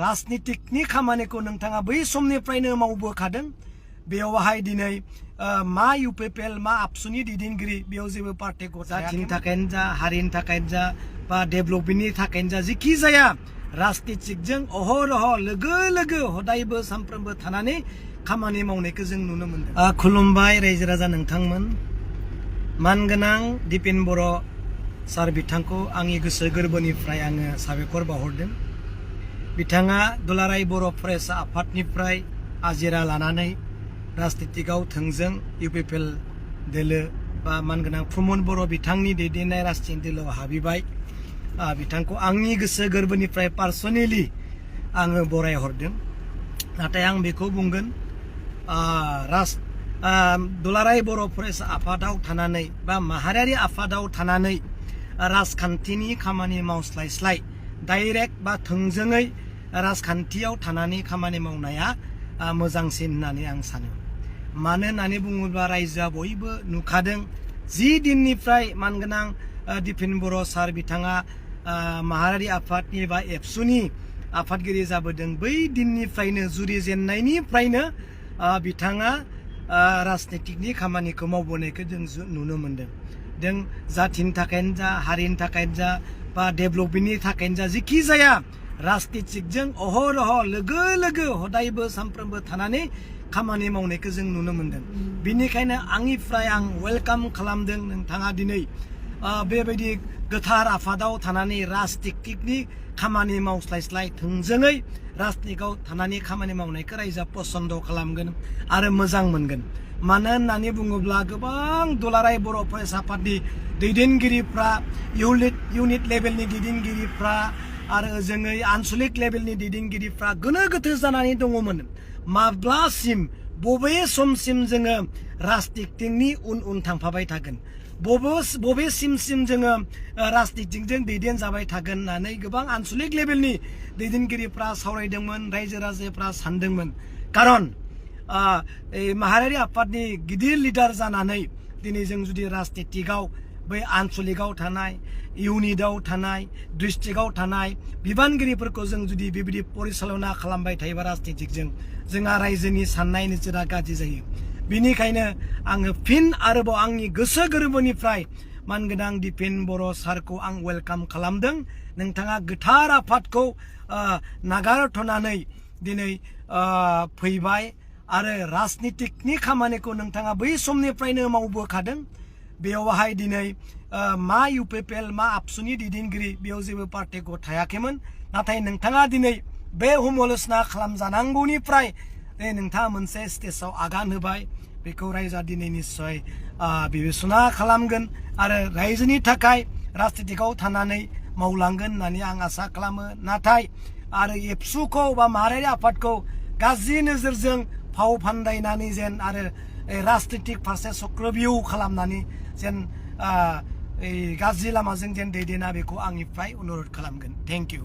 राजनितिकनि खामानिखौ नोंथाङा बै समनिफ्रायनो मावबोखादों। बेयावहाय दिनै मा इउपिपिएल मा आबसुनि दैदेनगिरि बेयाव जेबो पार्टी जाथिनि थाखायनो जा हारिनि थाखायनो जा बा डेभेलपमेन्टनि थाखायनो जा जिखि जाया राजनितिकजों अहरह लोगो लोगो हदायबो सानफ्रोमबो थानानै खामानि मावनायखौ जों नुनो मोनदों। खुलुमबाय रायजो राजा नोंथांमोन। मानगोनां दिपेन बर' सार बिथांखौ आंनि गोसो गोरबोनिफ्राय आङो साबायखर बावहरदों। बिथाङा दुलाराय बर' फरायसा आफादनिफ्राय आजिरा लानानै राजनितिकआव थोंजों इउपिपिएल दोलो बा मानगोनां प्रमद बर' बिथांनि दैदेननाय राजनितिक दोलोआव हाबैबाय। बिथांखौ आंनि गोसो गोरबोनिफ्राय पार्सनेलि आङो बरायहरदों। नाथाय आं बेखौ बुंगोन दुलाराय बर' फरायसा आफादाव थानानै बा माहारियारि आफादाव थानानै राजखान्थिनि खामानि मावस्लायस्लाय डाइरेक्ट बा थोंजोङै राजखान्थियाव थानानै खामानि मावनाया मोजांसिन होननानै आं सानो। मानो होननानै बुङोब्ला रायजोआ बयबो नुखादों जि दिननिफ्राय मानगोनां दिपेन बर' सार बिथाङा माहारियारि आफादनि बा एबसुनि आफादगिरि जाबोदों बै दिननिफ्रायनो जुरिजेननायनिफ्रायनो बिथाङा राजनितिकनि खामानिखौ मावबोनायखौ जों नुनो मोनदों। जों जाथिनि थाखायनो जा हारिनि थाखायनो जा बा डेभेलपमेन्टनि थाखायनो जा जिखि जाया राजनितिकजों अहरह लोगो लोगो हदायबो सानफ्रोमबो थानानै खामानि मावनायखौ जों नुनो मोनदों। बिनिखायनो आंनिफ्राय आं वेलकाम खालामदों नोंथाङा दिनै बेबायदि गोथार आफादाव थानानै राजनितिकनि खामानि मावस्लायस्लाय थोंजोङै राजनितिकआव थानानै खामानि मावनायखौ रायजोआ पसन्द खालामगोन आरो मोजां मोनगोन। मानो होननानै बुङोब्ला गोबां दुलाराय बर' फरायसा आफादनि दैदेनगिरिफ्रा इउनिट लेभेलनि दैदेनगिरिफ्रा आरो ओजोङै आनसलिक लेभेलनि दैदेनगिरिफ्रा गोनो गोथो जानानै दङमोन। माब्लासिम बबे समसिम जोङो राजनितिकनि उन थांफाबाय थागोन, बबे सिमसिम जोङो राजनितिकजों दैदेनजाबाय थागोन होननानै गोबां आनसलिक लेभेलनि दैदेनगिरिफ्रा सावरायदोंमोन, रायजो राजाफ्रा सानदोंमोन। खारन माहारियारि आफादनि गिदिर लिडार जानानै दिनै जों जुदि राजनितिकआव बै आनसलिकआव थानाय इउनिटआव थानाय डिस्ट्रिक्टआव थानाय बिबानगिरिफोरखौ जों जुदि बेबायदि परिचालना खालामबाय थायोबा राजनितिकजों जोंहा रायजोनि साननाय नोजोरा गाज्रि जायो। बिनिखायनो आङो फिन आरोबाव आंनि गोसो गोरबोनिफ्राय मानगोनां दिपेन बर' सारखौ आं वेलकाम खालामदों। नोंथाङा गोथार आफादखौ नागारथ'नानै दिनै फैबाय आरो राजनितिकनि खामानिखौ नोंथाङा बै समनिफ्रायनो मावबोखादों। बेयावहाय दिनै मा इउपिपिएल मा आबसुनि दैदेनगिरि बेयाव जेबो पार्टीखौ थायाखैमोन। नाथाय नोंथाङा दिनै बे समाल'चना खालामजानांगौनिफ्राय नोंथाङा मोनसे स्टेजाव आगान होबाय। बेखौ रायजोआ दिनै निस्सय बिबेसना खालामगोन आरो रायजोनि थाखाय राजनितिकआव थानानै मावलांगोन होननानै आं आसा खालामो। नाथाय आरो एबसुखौ बा माहारियारि आफादखौ गाज्रि नोजोरजों फाव फान्दायनानै जेन आरो राजनितिक फारसे चक्रबिउ खालामनानै जेन गाज्रि लामाजों जेन दैदेना बेखौ आंनिफ्राय अनुरद खालामगोन। Thank you.